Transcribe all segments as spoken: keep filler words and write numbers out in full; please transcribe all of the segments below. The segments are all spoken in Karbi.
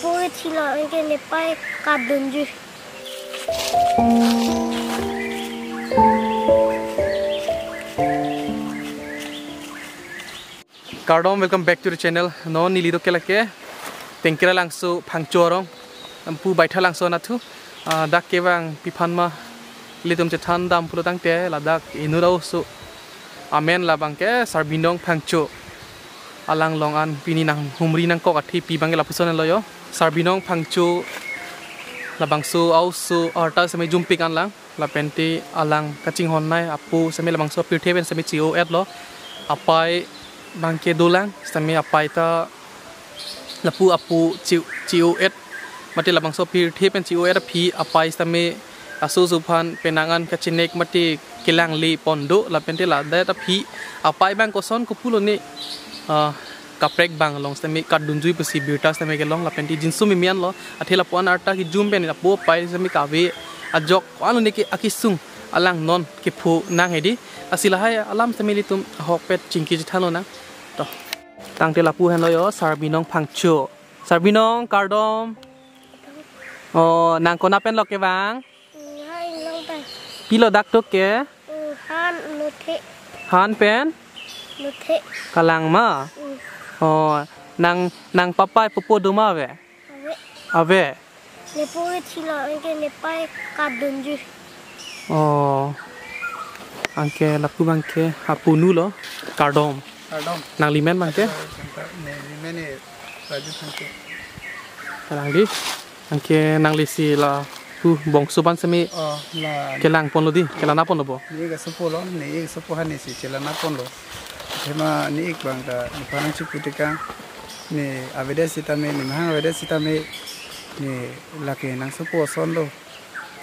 Pui thilo anke ne pai kadunju. Kardom, welcome back to the channel. Non neli do ke lake Tengkera Langso Phangcho arong, pu Baithalangso anatthu. Ah, dak kevang pi aphan ma ilitum chethan dam pulo tangte ladak inut a-oso amen labang ke Sarbinong Phangcho. Alang along an pini nanghumri nangkok athe pi abang ke lapuson lo yo. Sarbinong Phangcho labangso a-oso arta seme jumpik anlang. Lapente alang kachinghon nai apo seme labangso apirthe pen seme chi-o-et lo. Apai abang ke dolang seme apai ta lapu apo chi, chi-o-et. Mate labangso apirthe pen chi-o-et aphi apai seme aso aso aphan penang an kachinek mate kelang le pon do, lapente ladet aphi apai abang koson kopulo ne, ah, kaprek abang along seme kadunjui pusi birta seme kelong, lapente jinso mimian lo. Athe lapu-an arta kejum pen apo apai seme kave ajok ko-an lo ne ke akesung alang non kepho nang hedi. Lasi lahai alam seme ilitum ahokpet chingki chethan lonang. To. Tangte lapu henlo yo, Sarbinong Phangcho. Sarbinong, kardom. Oh, nang konat pen lo kevang? Hai long pai. Pilo dak tuk ke? Mm, han, Nuthe. Han pen? Nuthe. Kalang ma? Mm. Oh, nang, nang papai pupo do ma ave? Ave. Ave. Ne pui thilo anke ne pai kadunju. Oh. Anke lapu abang ke apunu lo. Kardom. Kardom. Nang limen abang ke? Kardom, ne limen ne Raju Phangcho. Kalang di. Anke nang lesi lapu bongso abang seme. Oh, la. Kelang ponlo di, kelang na ponlo bo. Ne ik asopo lo, ne ik asopo han ne si chelang na ponlo. Athema ne ik abang ta nephan nangchipu tekang. Ne avedet sitame, ne mahang avedet sitame, ne lake nangsopo ason lo.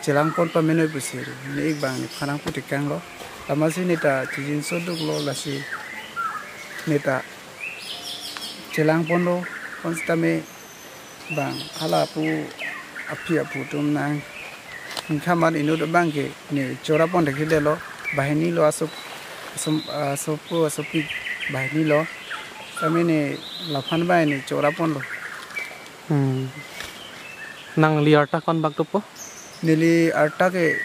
Chelang pon pamenoi pusi, ne ik abang nephan nangpu tekang lo. Lamasi ne ta chijinso duk lo lasi. Ne ta chelang ponlo, pon sitame abang hala pu aphi aphu atum nang. Ningkhaman inut abang ke ne chora pon thekthedetlo, banghini lo aso, aso, asopo asopi banghini lo. Sitame ne laphan abang ne chora ponlo. Hmm. Nangli arta ko-an bak dopo? Neli arta ke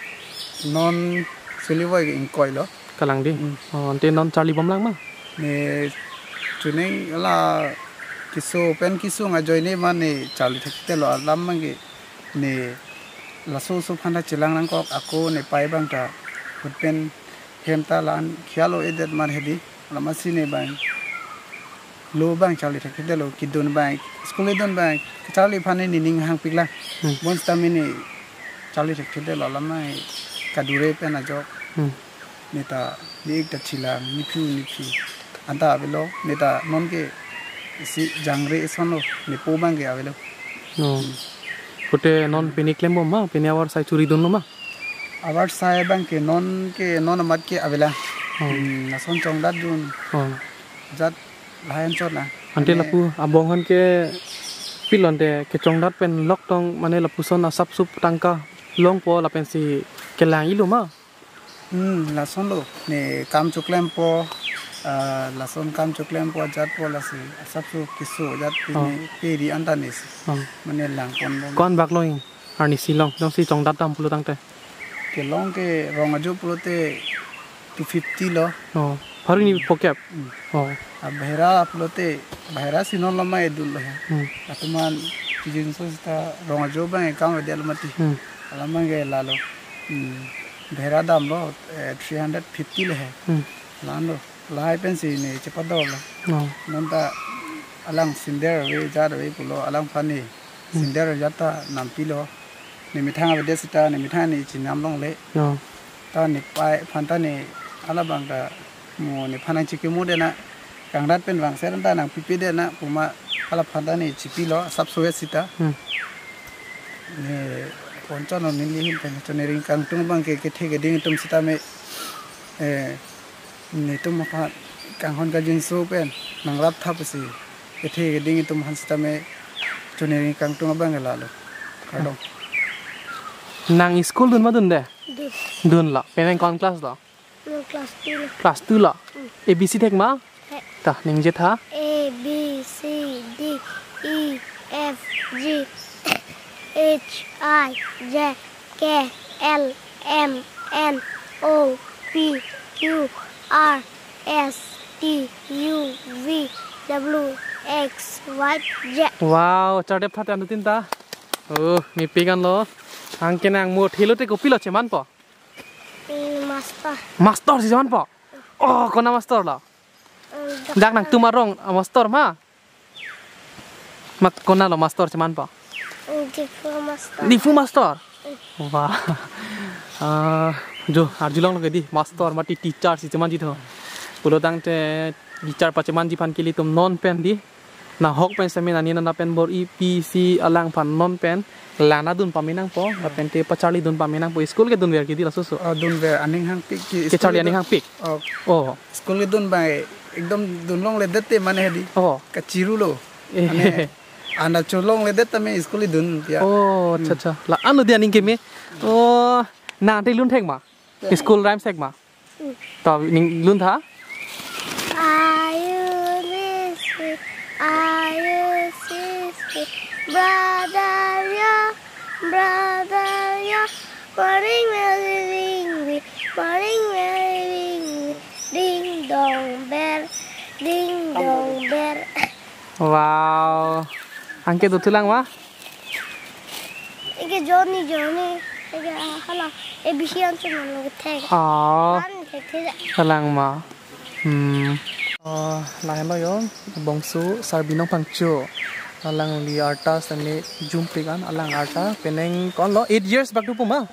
non silivoi ke ingkoi lo. Kalang di. Hmm. Oh, ante non charli bomlang ma? Ne chuning la keso pen kesung ajoine ma ne charli thekthedetlo, alam abang ke ne laso aso aphan ta chelang nangkok, ako ne pai abang ta ahut pen hem ta la-an khia lo-edet ma hedi. Lamasi ne abang lo abang charli thekthedetlo, kedun abang, school kedun abang, charli aphan ne ning hangpiklang. Hmm. Bonsitame ne charli thekthedetlo, alam abang kadure pen ajok. Hmm. Ne ta, ne ik ta chelang, nephu nephi anta avelo, ne ta non ke isi jangre ason lo, nepo abang ke avelo. Oh. Hmm. Pute non pini klem bom ma, pini avarsai churi dunlo ma? Avarsai abang ke non ke non amat ke avelang. Oh. Hmm, lason chongdat dun. Oh. Jat lahen chot na. Ante ane lapu abong han ke pilo ante kechongdat pen lok tong mane lapuson asapsup tangka longpo lapensi kelang-ilo ma? Hmm, lason lo. Ne kam choklempo, ah, lason kam choklempo, ajatpo lasi asapsup keso ajat. Oh. Pini peri anta ne si. Oh. Mane lang ponbom. Ko-an bak lo-ing? Arnisi long, jongsi chongdat dam pulo tangte. Kelong ke rong ajo pulote two fifty lo. Oh, pharo hini phokep. Hmm. Oh. A bahira pulote, bahira si non lama edul lo he. Hmm. Atuman chijinso sita rong ajo abang ekam ede lo mati. Hmm. Alam abang ke lalo. Hmm. Bahira dam lo, eh, three hundred fifty lo he. Hmm. Lalo. Lahai pensi ne chepador lo. Oh. Non ta alang sinder ave, jat ave pulo, alangphan ne Hmm. Sinder ajat ta nampilo. Ne methang avedet sita, ne methang ne chinam longle. Oh. Ta ne pai aphan ta ne hala abang ta mo nephan nangchikimo det na. Kangdat pen vangser ta nangpipe det na, puma hala aphan ta ne chipilo, asapso-et sita. Hmm. Ne ponchon neli hin pen choneri kangtung abang ke kethe keding atum sitame, eh, netum aphan kanghon kajinso pen nangrap thap si kethe keding atum aphan sitame choneri kangtung abang ke lalo. Kardom. Nang school dun ma dunde? Dun. Dunlo. Penang ko-an class lo? Nang class two lo. Class two lo? Hmm. A B C thek ma? Thek. Ta, ningje tha? A, B, C, D, E, F G H I J K L M N O P Q R S T U V W X Y Z. Wow, chardep tha te anuttin ta. Oh, mepik anlo. Anke nang mo thelo te kopilo chemanpo? Mm, master. Master si chemanpo? Oh, kona master lo? Mm, dak nangtum arong, ah, master ma? Mak konalo master chemanpo? Mm, Diphu master. Diphu master? Mm. Wah. Ah, jo, arjulonglo ke di, master mati teacher si chemanji tho. Pulo tangte teacher pachemanji aphan ke ilitum non pen di. Nahok pen semi nani nana pen bor-i pisi alangphan non pen. Lang-an dun pame nangpo, lapen te pacharlidun pame nangpo, school kedunver ke di laso so. Oh, dunver, aning hangpik ke. Kecharli school aning kedun hangpik? Oh. Oh. School kedun abang, ekdom dunlongledet te mane hedi. Oh. Kachirulo. Eh. Mane, anda cholongledet tame school kedun ya. Oh, acha, acha. La-an lo di aning keme. Oh, nang te lun thek ma? Ya. School rhymes thek ma? Mm. To ning lun tha? Are you listening? Are you listening? Brother, yeah, brother, yeah. Morning, merry ring, ring. Morning, merry ring, ring. Ding dong bell, ding dong bell. Wow. Anke dothulang ma? Eke Johnny, Johnny. Eke, ah, hala. A B C an chun lo thek. Oh. An thek thek. Kalang ma. Hmm. Oh, lahenlo yo, bongso Sarbinong Phangcho. Alangli arta semi jumpik an, alang arta. Penang konlo, eight years bak dopo ma?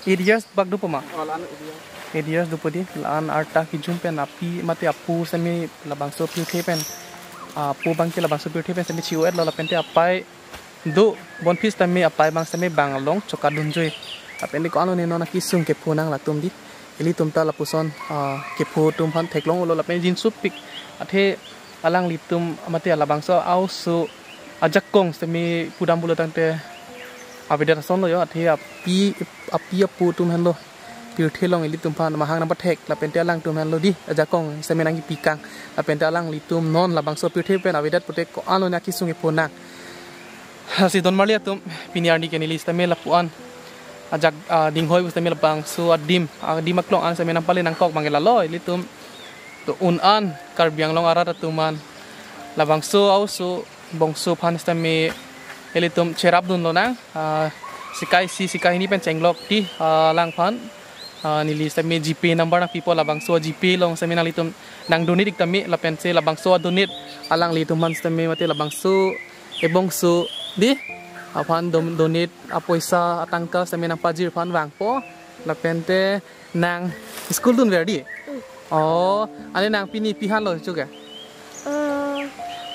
Eight years bak dopo ma? Oh, la-an eight years. Eight years dopo di, la-an arta kijum pen api mate apo semi labangso pirthe pen. Apo abangke labangso pirthe pen semi chi-o-etlo lapen te apei do bonphit semi apei abang semi bang along chokadunjoi. Lapen te ko-an lo ne non akesung kepho nang latum di. Ilitum ta lapuson, ah, kepho atum aphan theklonglo lapen jinsupik. Athe alanglitum mate labangso a-oso ajakong semi pudam pulo tangte avedet ason lo yo, athe api, api apo atum henlo pirthe along ilitum aphan mahang nangpathek lapen te alangtum henlo di ajakong semi nangkipikang lapen te alanglitum non labangso pirthe pen avedet pute ko-an lo ne akesung kepho nang. Lasi don marli atum, pini arni ke neli sitame lapu-an ajak, ah, dinghoi pu sitame labangso adim, ah, adim aklong an sitame nangpale nangkok abangke lalo ilitum. To un an Karbi Anglong arat atum an labangso a-oso bongso aphan sitame ilitum cherapdun lonang, ah, sikai isi sikai hini pen chenglok ti, ah, alangphan, ah, neli sitame GPay number nangpipo, labangso GPay along sitame nanglitum nang donate ik tame lapen se labangso donate alanglitum aphan sitame mate labangso ebongso di aphan dom-, donate apoisa atangka sitame nangpajir aphan vangpo lapen te nang school dunver di? Mm. Oh, ane nang pini pi hanlo chu ke? Eh,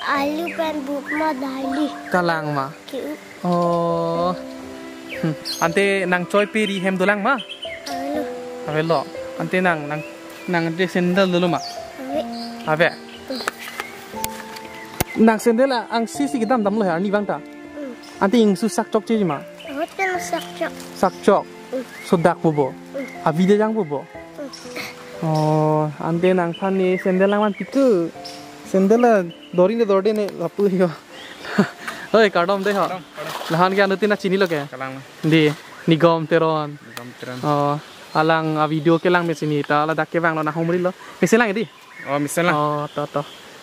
alu pen but ma daily. Kalang ma. Ki-u. Oh. Hmm. Ante nang choi pe ri hem dolang ma? Alo. Avelo. Ante nang, nang, nang ante sandal dolo ma? Ave. Ave. Nang sandal a-angsi si kedam damlo he arni abang ta? Mm. Ante ingsu sakchok cheji ma? Hotel sakchok. Sakchok. Mm. Sodak pupo. Mm. Avi de jang pupo. Mm. Oh, ante nangphan ne sandal nangvanpi tu. Sandal la doring de dorde ne lapu yo. Oi, kardom de ho. Kardom, kardom. Lahan ke anuttin ta chinilo ke? Kalang. Di, Nigom Teron. Nigom Teron. Oh, alang a-video kelang mesen ta ladak kevanglo, nang humrilo. Mesen lang di? Oh, mesen lang. Oh, to, to.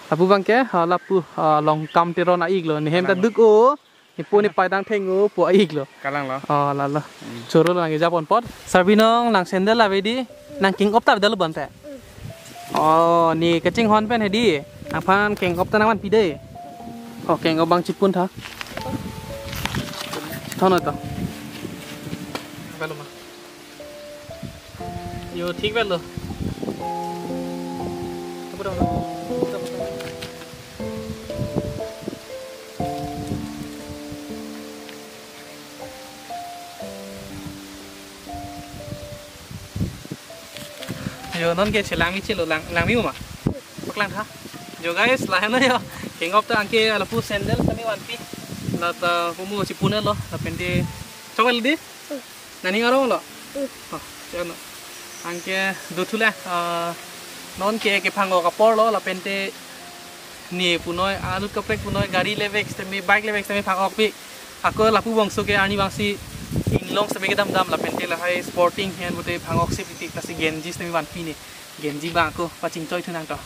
Lapu abangke, ha, lapu, ha, Longkam Teron a-ik lo. Ne hem ta duk o. Ne po ne pai dang theng o, po a-ik lo. Kalang lo. Oh, lalo. Hmm. Choro lo nang ejapon apot. Sarbinong, nang sandal ave di, nang king op ta dalo bonte. Oh, ne kachinghon pen he di. Nangphan king op ta nangvanpi de. Oh, king op abang chipun tha. Thon to. Ave lo ma. Yo, thik avelo. Yo, non ke chelang ichelo, lang, langmi ma? Paklang tha. Yo guys, lahenlo yo. King op ta anke lapu sandal kami vanpi. La ta pumu chipun lo, lapen te chok el di. Nani arong lo? Mm. Oh, chano. Anke dothulang, ah, non ke kepangok apor lo, lapen te Ne punoi, anut kaprek punoi, gari le vek sitame, bike le vek sitame phang-okpik. Ako lapu bangso ke arnivangsi inglong sitame kedam dam lapente lahai sporting hen pute phang-oksi piti, lasi genji sitame vanpi ne. Genji bang ako pachingchoi thu nang to.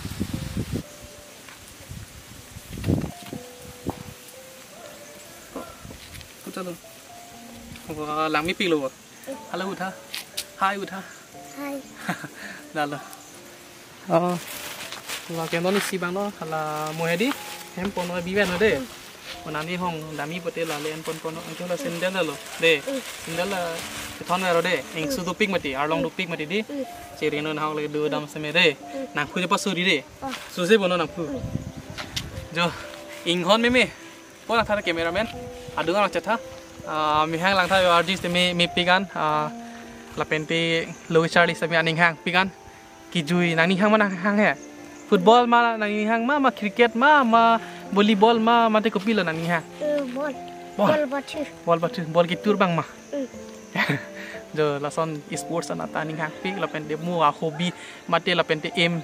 Kuta lo. Wah, langmepiklo bo. Halo, utha. Hai, utha. Hai. Lalo. Oh. Wah, ke non isi bang lo, hala mo hedi. Hem ponoi biven lo de. Onani hong dami pute lale en ponpon lo. Anke la sandal lo. De. Sandal la kethon vero de. Ingsu dopik mati, arlong dopik mati di. Chirino nahok le do dam sitame de. Nangphu je pasuri de. Suse bono nangphu. Jo, inghon meme. Pon athar cameraman. Adung ang chetha. Ah, mehang langtha yo artist me, mepik an. Ah, lapente lo Charlie sitame aning hangpik an. Kijui nangning hang ma nanghang he. Football ma nangning hang ma, ma cricket ma, ma volleyball ma, mate kopilo nangning hang. Eh, ball. Ball. Ball bathu. Ball bathu. Ball kitur bang ma. Mm. Jo lason sports an ata aning hangpik lapente mo a hobby mate lapente aim,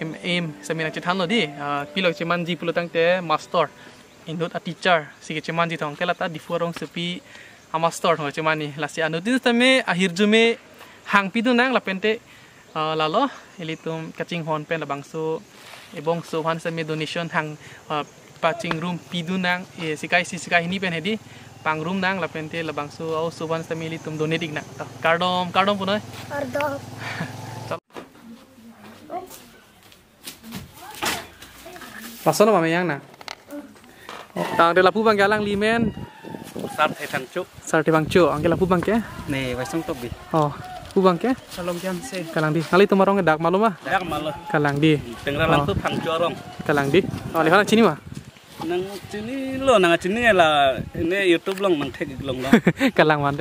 aim, aim sitame nangchethan lo di. Ah, pilo chemanji pulo tangte master. Inut a teacher si kechemanji thong ke lata Diphu arongsopi a master thong chemanji. Lasi anuttin sitame ahirjume hangpidun nang lapente, ah, lalo ilitum kachinghon pen labangso ebong so han sitame donation hang, ah, pachingrumpidun nang, eh, sikaisi sikaihini pen hedi pangrum nang lapente labangso a-oso han sitame ilitum donate ik nang. To, kardom, kardom punoi. Kardom. Lason ma meyang na. Tangte lapu bang ke alangli men. Sarthe Phangcho. Sarthe Phangcho, anke lapu bang ke? Ne, Waisong Tokbi. Oh, pu bang ke? Salom Kiamse. Kalang di. Nanglitum arong ke dak malom ma? Dak malom. Kalang di. Tengra Oh. Langtu Phangcho arong. Kalang di. Oh, ne hana chini ma? Nangchinilo, nangchini la, ne YouTube along nangthek-ik longlo. Kalang man.